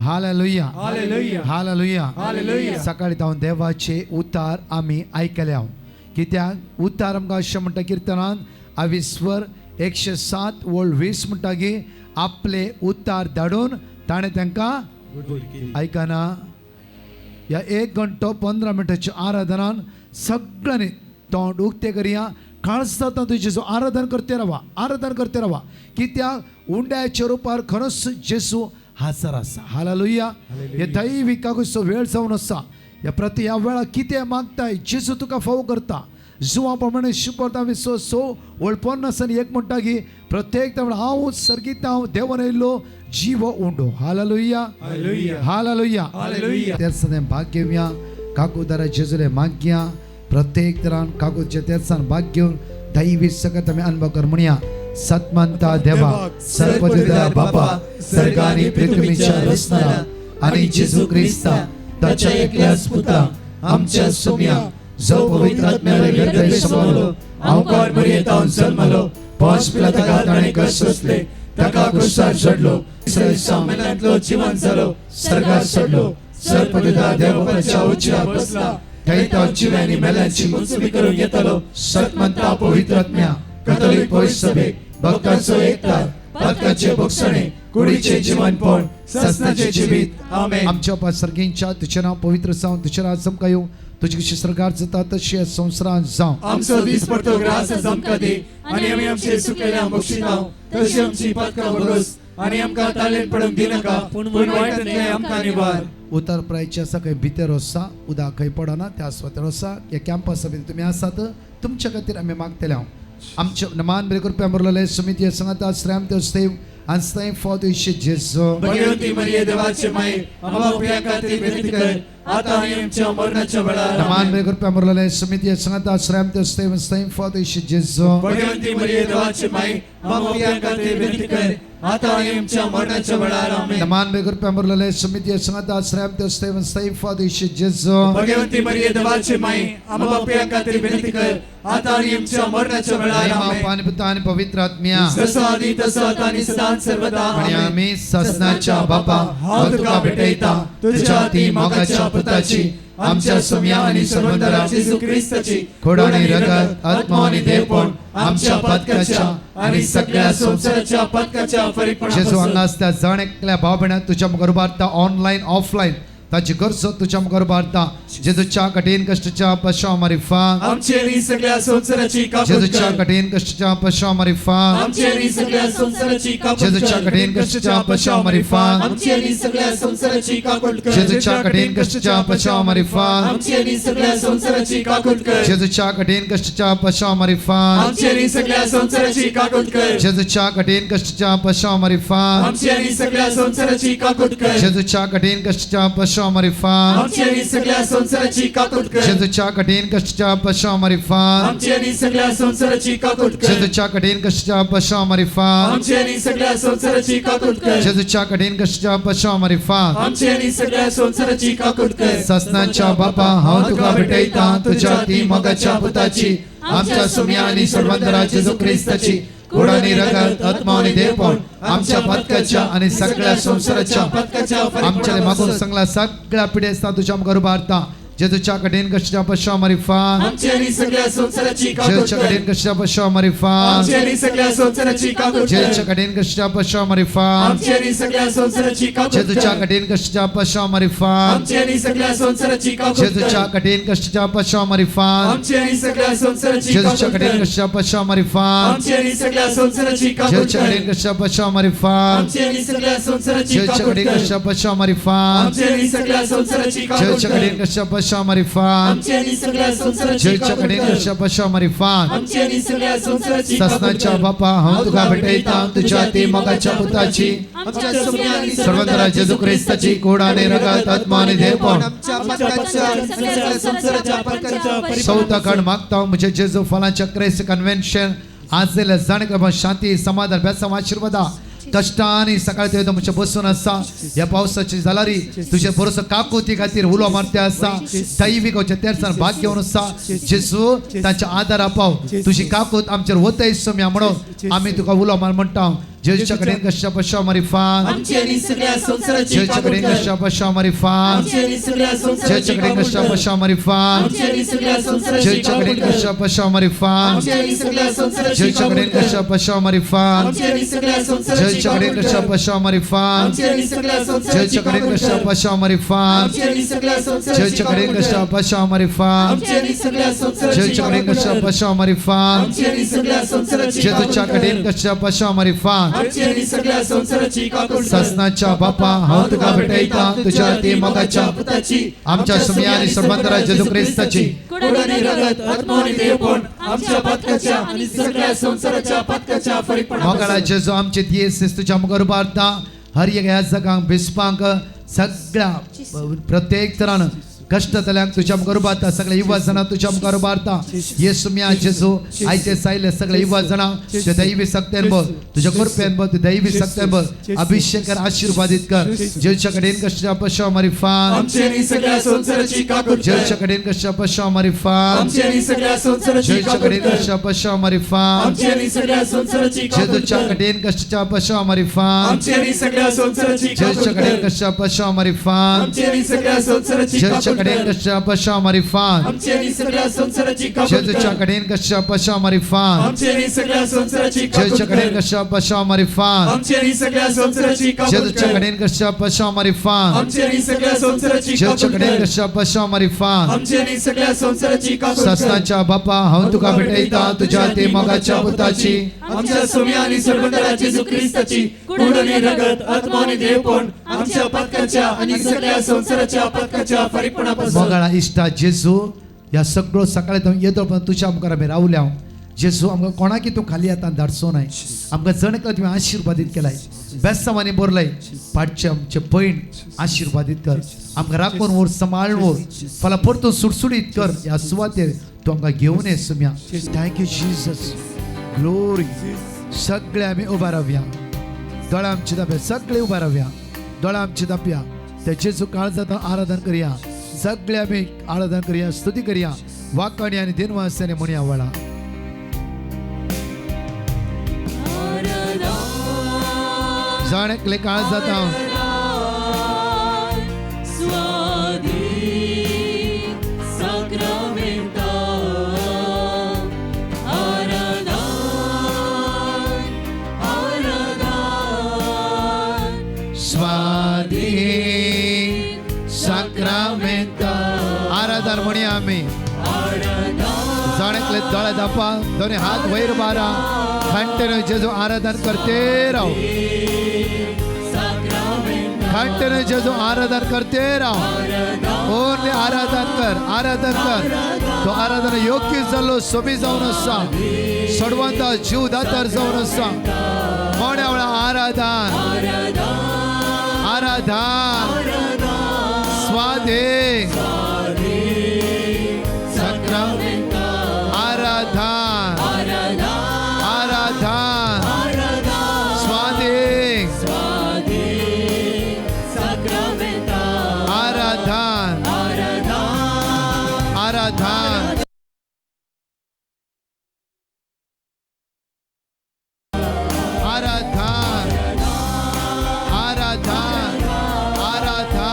Hallelujah. Hallelujah. Hallelujah. Hallelujah. सकाळी तावन देवाचे उतार आमी आयकल्या. कित्याक उतार आमकां अशें म्हणटा किर्तनान आविस्वर 107 ओळ 20 म्हणटा की आपले उतार धाडून ताणें तांकां आयकना. ह्या 1 घंटो 15 मिनटाच्या आराधनान सगळ्यांनी तोंड उक्तें करया. काळजांत तुजें जेजू आराधन करते रावा, आराधन करते रावा. कित्याक उंड्याच्या रुपार खरोच जेजू हाजर आसा. हालेलुया. हे दैवी कागूचो वेळ जावन आसा. ह्या प्रती ह्या वेळार कितें मागताय जेजू तुका फावो करता. जुवा प्रमाणे शिपरता विश्व 6 ओळ 50 आनी 1 म्हणटा की प्रत्येक हांव सर्गीत हांव देवान येयल्लो जीव उंडो. हालेलुया. हालेलुया. हालेलुया. हालेलुया. तेर्साने भाग घेवया. काकूदारा जेजूले मागया. प्रत्येक तरान काकूच्या तेर्सान भाग घेवन दैवी सकत आमी अनुभव कर म्हणया. सतमंता देवा सर्वदिदा बापा सर्गानी पृथ्वीच्या रचणारा आणि जेजू क्रिस्ता ताच्या एकल्याच पुता आमच्या सोम्या जो पवित्र आत्म्याले गर्भे समावलो आमकार मरियेतावन जल्मलो, पोंस पिलाताका ताणें कश्ट सोंसले, ताका क्रुसार चडलो, तिसऱ्या दिसा मेल्यांतलो जिवन जालो, सर्गार चडलो, सर्वपिता देवबापाच्या उजव्या बसला, थंय तो जिव्यांनी मेल्यांची मुंचबी करूंक येतलो. सतमंता पवित्र आत्म्या कथोलीक पवित्र सभेक भक्तांचो एकतार, पातकाचे भोगसणे, कुडीचे जीवनपण, ससनाचे जिवीत. आमेन. आमच्या बापा सर्गींच्या तुझें नांव पवित्र जावं, तुझें राज आमकां येवं, तुजी कशी सरकार जाता तशी ह्या संवसारांत जावं. आमचो दीस पडतो ग्रास आमकां दी आनी आमी आमचे सुकेल्या बक्षिताव तशी आमची पातकां भोगस आनी आमकां तालेन पडूंक दिनाका, पूण वायटांतलें आमकां निवार. उतर प्रायचे आसा खंय भितर आसा, उदक खंय पडना त्या सुवातेर आसा. ह्या कॅम्पसा भितर तुमी आसात, तुमच्या खातीर आमी मागतले हांव. आमचे मान बरे कृपया मुरलेले समिती सांगता श्रम देव आनी स्नेह फौज जेजू. भगवती मरिये देवाचे माये, आम्हा पाप्यां खातीर विनंती कर, आता आनी आमच्या मरणाच्या वेळार. मान बरे कृपया मुरलेले समिती सांगता श्रम देव स्नेह फौज जेजू. भगवती मरिये देवाचे माये, आम्हा पाप्यां खातीर विनंती कर, आता आनी आमच्या मरणाच्या वेळार. आमेन. मान बरे कृपया मुरलेले समिती सांगता श्रम देव स्नेह फौज जेजू. भगवती मरिये देवाचे माये, आम्हा पाप्यां खातीर विनंती कर, आता आनी आमच्या मरणाच्या वेळार. आमेन. पाणी पुता आणि पवित्र आत्म्या. जसो आदी तसो आता आनी सदां सर्वदा. आणि आमेन. आम्ही ससनाच्या बापा हांव तुका भेटयता तुझ्या ती मोगाच्या पुताची आमच्या सुम्या आणि सर्वंदरा जेजू क्रिस्ताची खोड आणि रगत आत्मा आणि देवपण आमच्या पातकाच्या आणि सगळ्या संसाराच्या पातकाच्या जेजू फरीकपणापासून हांगा आसता जण एकल्या भाव भयणां तुज्या मुखार उबारता, ऑनलायन ऑफलायन ताची गरजो तुज्या मुखार उबारता. जेजूच्या कठीण कश्टाच्या पशा मारिफा. आमचे आणि सगळ्या संसाराची काकूट जेजूच्या कर. कठीण कश्टाच्या पशा मारिफा. आमचे आणि सगळ्या संसाराची काकूट जेजूच्या कर. कठीण कश्टाच्या पशा मारिफा. आमची आणि सगळ्या संसाराची काकूट कर. जेजूच्या कठीण कश्टाच्या पशा मारिफा. आमची आणि सगळ्या संसाराची काकूट कर. जेजूच्या कठीण कश्टाच्या पशा मारिफा. आमची आणि सगळ्या संसाराची काकूट कर. जेजूच्या कठीण कश्टाच्या पशा मारिफा. आमची आणि सगळ्या संसाराची काकूट कर. जेजूच्या कठीण कश्टाच्या पशा मारिफा. आमची आणि सगळ्या संसाराची काकूट कर. जेजूच्या कठीण कश्टाच्या पशा मारिफा. आमची आणि सगळ्या संसाराची काकूट कर. जेजूच्या कठीण कश्टाच्या पशा मारिफा. आमची आणि सगळ्या संसाराची काकूट कर. जेजूच्या कठीण कश्टाच्या पशा मारिफा. आमची आणि सगळ्या संसाराची काकूट कर. ससनाच्या बापा हांव तुका भेटयता तुझ्या ती मोगाच्या पुताची आमच्या सुम्या आणि सर्वंदरा जेजू क्रिस्ताची गोड आणि रगत आत्मा आणि देवपण आमच्या पातकाच्या आणि सगळ्या संसाराच्या पातकाच्या आमच्या मागून सांगला सगळ्या पिढ्या तुझ्या मुखार उबारता. जेजूच्या कठीण कश्टाच्या पशा मारिफा. आमची आणि सगळ्या संसाराची काकूट जेजूच्या कर. कठीण कश्टाच्या पशा मारिफा. आमची आणि सगळ्या संसाराची काकूट कर. जेजूच्या कठीण कश्टाच्या पशा मारिफा. आमची आणि सगळ्या संसाराची काकूट जेजूच्या कर. कठीण कश्टाच्या पशा मारिफा. आमची आणि सगळ्या संसाराची काकूट जेजूच्या कर. कठीण कश्टाच्या पशा मारिफा. आमची आणि सगळ्या संसाराची जेजूच्या काकूट कठीण कर. कश्टाच्या पशा मारिफा. आमची आणि सगळ्या संसाराची काकूट जेजूच्या कर. कठीण कश्टाच्या पशा मारिफा. आमची आणि सगळ्या संसाराची जेजूच्या काकूट कठीण कर. कश्टाच्या पशा मारिफा. आमची आणि सगळ्या संसाराची काकूट जेजूच्या कर. कठीण कश्टाच्या पशा मारिफा. आमची आणि सगळ्या संसाराची जेजूच्या काकूट कठीण कर. कश्टाच्या पशा मारिफा. आमची आणि सगळ्या संसाराची काकूट ससनाच्या कर. बापा हांव तुका भेटयता तुझ्या ती मोगाच्या पुताची आमच्या सुम्या आणि सर्वंदरा जेजू क्रिस्ताची कोड आणि रगत आत्मा आणि देवपण आमच्या पातकाच्या आणि सगळ्या संसाराच्या पातकाच्या चौथा खंड मागता म्हणजे जेजू फलांच्या क्रेस कन्व्हेन्शन आज जाण शांती समाधान बेसांव आशीर्वादा कष्टाने सकाळी ते तुमच्या बसून आसा. ह्या पावसाची जालारी तुझे भरोसो काकुती खातीर उलो मारते आसा. दैवीक तेरसान भाग घेवन आसा. जेजू तांच्या आदारा पाव तुजी काकूत आमचेर वतय सोम्या म्हणून आमी तुका उलो मार म्हणटा. जेजूच्या कडेन कश्या पशा मारिफान आमची आनी सगळ्या संवसाराची जेजूच्या काकूट कडेन कर. कश्या पशा मारिफान आमची आनी सगळ्या संवसाराची जेजूच्या कडेन काकूट कश्या कर. पशा मारिफान आमची आनी सगळ्या संवसाराची जेजूच्या काकूट कडेन कर. कश्या पशा मारिफान आमची आनी सगळ्या संवसाराची जेजूच्या काकूट कडेन कर. कश्या पशा मारिफान आमची आनी सगळ्या संवसाराची जेजूच्या कडेन काकूट कश्या कर. पशा मारिफान आमची आनी सगळ्या संवसाराची जेजूच्या कडेन काकूट कश्या कर. पशा मारिफान आमची आनी सगळ्या संवसाराची जेजूच्या कडेन काकूट कश्या कर. पशा मारिफान आमची आनी सगळ्या संवसाराची जेजूच्या कडेन काकूट कश्या कर. पशा मारिफान आमची आनी सगळ्या संवसाराची काकूट जेजूच्या कर. कडेन कश्या पशा मारिफान आमची आनी सगळ्या संवसाराची काकूट कर. सासनाच्या बापा हांव तुका भेटयता तुझ्या ती मोगाच्या पुताची आमच्या सुमया आनी सर्वंतरा जेजू क्रिस्ताची कोड आनी रगत आत्मा आनी देवपण आमच्या पातकाच्या आनी सगळ्या संवसाराच्या पातकाच्या मोगाळा फरीकपणापासून जेजू आमचे दियेस तुझ्या मुखार उबारता हर एक ह्या जगांक बिस्पांक सगळ्या प्रत्येक तरान कश्ट जाल्यांक तुझ्या मुखार उबारता सगळे युवा जाणां तुझ्या मुखार उबारता येसू मिया जेजू आयचे सायले सगळे युवा जाणां ते दैवी सक्तेन बघ तुझ्या कृपेन बघ दैवी सक्तेन बघ अभिषेक कर आशीर्वादित कर जेजूच्या कडेन कश्या पशा मारिफान आमची आनी सगळ्या संवसाराची काकूट कर. जेजूच्या कडेन कश्या पशा मारिफान आमची आनी सगळ्या संवसाराची जेजूच्या काकूट कडेन कर. कश्या पशा मारिफान आमची आनी सगळ्या संवसाराची काकूट जेजूच्या कर. कडेन कश्या पशा मारिफान आमची आनी सगळ्या संवसाराची काकूट जेजूच्या कडेन कर. कश्या पशा मारिफान आमची आनी सगळ्या संवसाराची जेजूच्या काकूट कडेन कर. कश्या पशा मारिफान आमची आनी सगळ्या संवसाराची काकूट जेजूच्या कर. कडेन कश्या पशा मारिफान आमची आनी सगळ्या संवसाराची काकूट जेजूच्या कडेन कर. कश्या पशा मारिफान आमची आनी सगळ्या संवसाराची काकूट जेजूच्या कर. कडेन कश्या पशा मारिफान आमची आनी सगळ्या संवसाराची जेजूच्या काकूट कडेन कर. कश्या पशा मारिफान आमची आनी सगळ्या संवसाराची काकूट कर. सासनाच्या बापा हांव तुका भेटयता तुझ्या ते मोगाच्या पुताची आमच्या सुम्या आणि सर्वंतरा जेजू ख्रिस्ताची कोड आणि रगत आत्मा आणि देवपण आमच्या पातकाच्या आणि सगळ्या संवसाराच्या पातकाच्या फरीकपणापासून मोगाळा इश्टा जेजू ह्या सगळो सकाळी तूं येतो पण तुझ्या मुखार आमी रावल्या जेजू आमकां कोणाकी तूं खाली आतां धाडचो नाय आमकां जण एकल्या तुवें आशिर्वादीत केलाय बेसांवांनी बरलाय पाटचे आमचे पयण आशिर्वादीत कर आमकां राखून व्हर सांबाळून व्हर फाल्यां परतून सुटसुटीत कर ह्या सुवातेर तूं आमकां घेवन ये सुम्या. Thank you Jesus. Glory. सगळे आमी उबा रावया दोळा आमचे दापया सगळे उबा रावया दोळा आमचे दापया त्या जेजू काळजांत आराधन करया सगळे आमी आराधन करया स्तुती करया वाकणी आनी दिनवासाने म्हणया वळा. जाण एकले काळजांत स्वाधीन साक्रामेंता आराधन म्हणया आमी. जाण एकले दोळे दापा दोन्ही हात वयर बारा कंटिन्यू जेजू आराधन करते राव कंटिन्यू जेजू आराधन करते राव. ओनली आराधन कर आराधन कर. तो आराधन योग्य जाल्लो सोबी जावन आसा सडवंता जीव दातार जावन आसा म्हण्या वेळा आराधन आराधन स्वाधीन साक्रामेंता आराधन आराधन स्वाधीन आराधन आराधन आराधन आराधन आराधन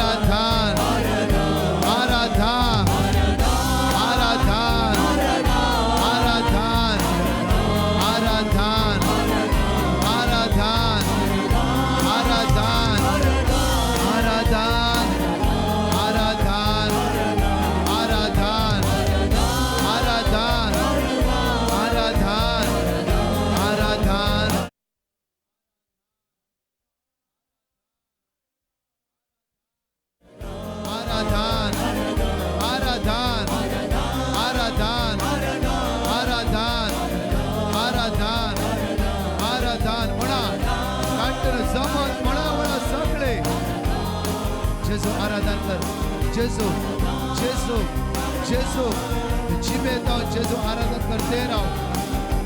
आराधन आराधन आराधन आराधन आराधन आराधन आराधन आराधन आराधन आराधन आराधन आराधन आराधन. आराधन आराधन आराधन आराधन आराधन आराधन म्हणा कंटिन्यू जमत म्हणा म्हणा सगळे जेजू आराधन कर जेजू जेजू जेजू जिबेत जेजू आराधन करते राव.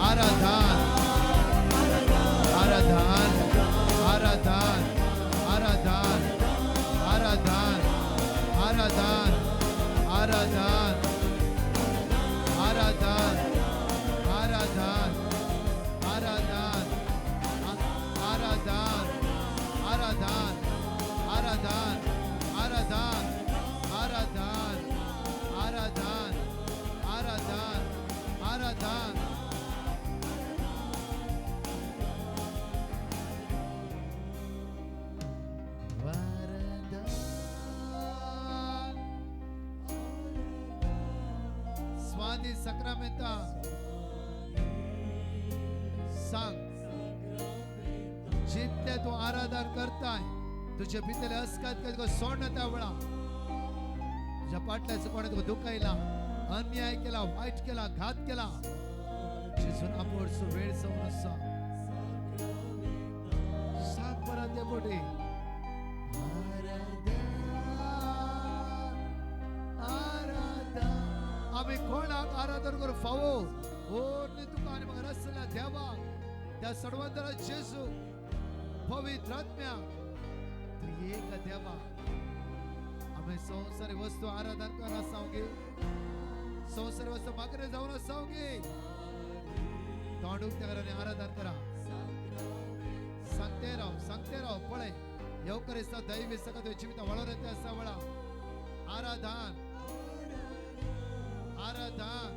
आराधन आराधन आराधन आराधन आराधन आराधन आराधन आराधन आराधन आराधन. सांती साक्रामेंता सांग. जितले तूं आराधन करताय तुझे भितरले अस्कात काय तुका सोडना त्या वेळा. तुझ्या पाटल्याचं कोणा तुका दुखायला, अन्याय केला, वाईट केला, घात केला, जेजून आपोडसो वेळ जावन आसा. सांग परत ते बोटे. आमी कोणाक आराधन करूं फावो ओन्ली तुका आनी म्हाका रसल्या देवाक, त्या सर्वंतरा जेजू पवित्र आत्म्याक, त्रिएक देवा. आमी संवसारी वस्तू आराधन करून आसाव गे, संवसारी वस्तू मागणे जावन आसाव गे. तोंड उक्तें करा आनी आराधन करा. सांगते राव, सांगते राव. पळय येवकर दैवी सगळं तुझ्या जिविता वळोवन येते आसा वेळा. आराधन आराधन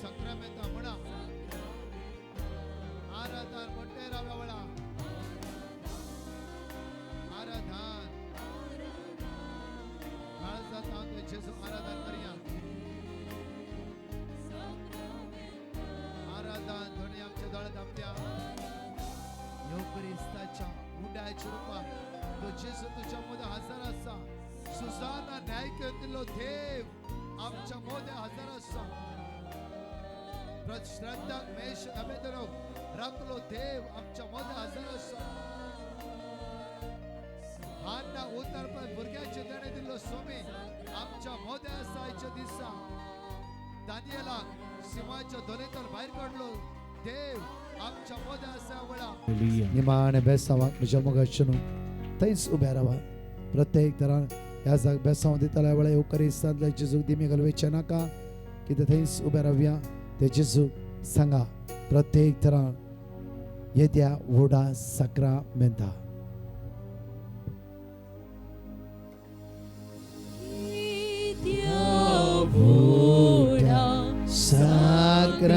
सक्रामेंता म्हणा. आराधन म्हणते राव वेळा. आराधन काळजात हांव तुजें जेजू आराधन करया. आराधन धोणी आमच्या दोळ्यात आपल्या येवक्रिस्ताच्या मुंड्याच्या रुपात तो जेजू तुझ्या मध्ये हजर आसा. सुजाना न्याय दिल्लो देव आमच्या मध्ये हजर आसा. श्रद्धाक मेष अमेदनो राखलो देव आमच्या मध्ये हजर आसा. हान्ना उतरपण भुरग्याचे देणे दिल्लो स्वामी आमच्या मध्ये आसा. आयच्या दिसा दानियलाक सिंहाच्या दोलेंतल्यान भायर काडलो देव आमच्या मध्ये आसा वेळा. निमाणे बेसांवाक म्हज्या मोगाचें न्हू थंयच उबे रावा. प्रत्येक तरान ह्या जाग बेसांव दितल्या वेळा येवकरिस्तांतल्या जेजूक दिमी घालवेचें नाका, कितें थंयच उबे रावया. ते जेजूक सांगा प्रत्येक तरान येद्या व्हडा साक्रामेंता. साक्रामेंता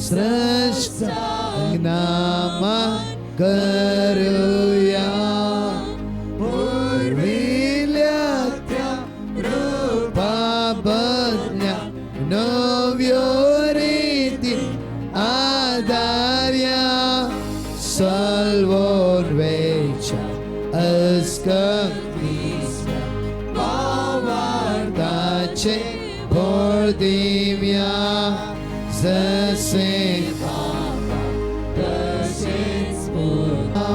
श्रेष्ठ नामा करूया. पूर्विल्या त्या रूपा बदल्या नव्यो रीती आदार्या. सल्वोन वेच्या अस्कतीच्या भावार्थाचे भर दिव्या. जसे बाबा तसेच पुता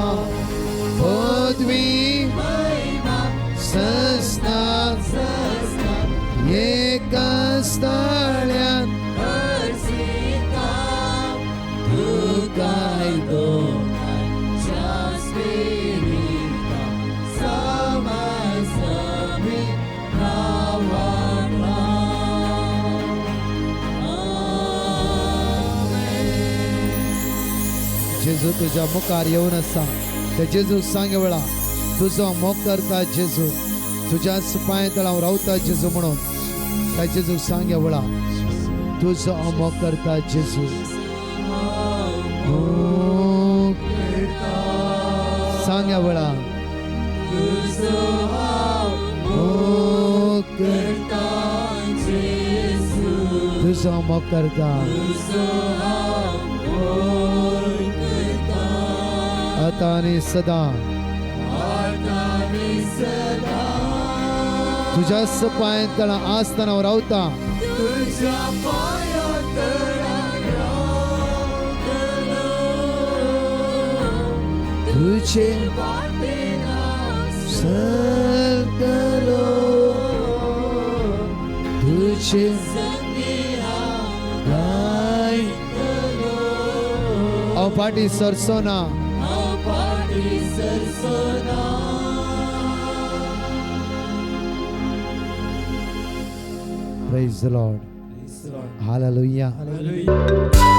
पदवी महिमा सस्ना एका स्थळ्यात तुकाय दोनांच्या स्पिरिता समसमी नावाना. जेजू तुझ्या मुखार येवन आसा. ते जेजू सांग वेळा तुजो मोग करता जेजू, तुझ्याच पांय तळां हांव रावता जेजू म्हणून. त्या जेजू सांग वेळा तुजो हांव मोग करता जेजू. सांग वेळा मोग करता तुजो हांव मोग करता. आता आनी सदा तुझ्याच पांय तळां आसतना हांव रावता. तुझे चलतलो तुझे गायतलो. हांव फाटीं सरचो ना. Praise the Lord. Hallelujah. Hallelujah.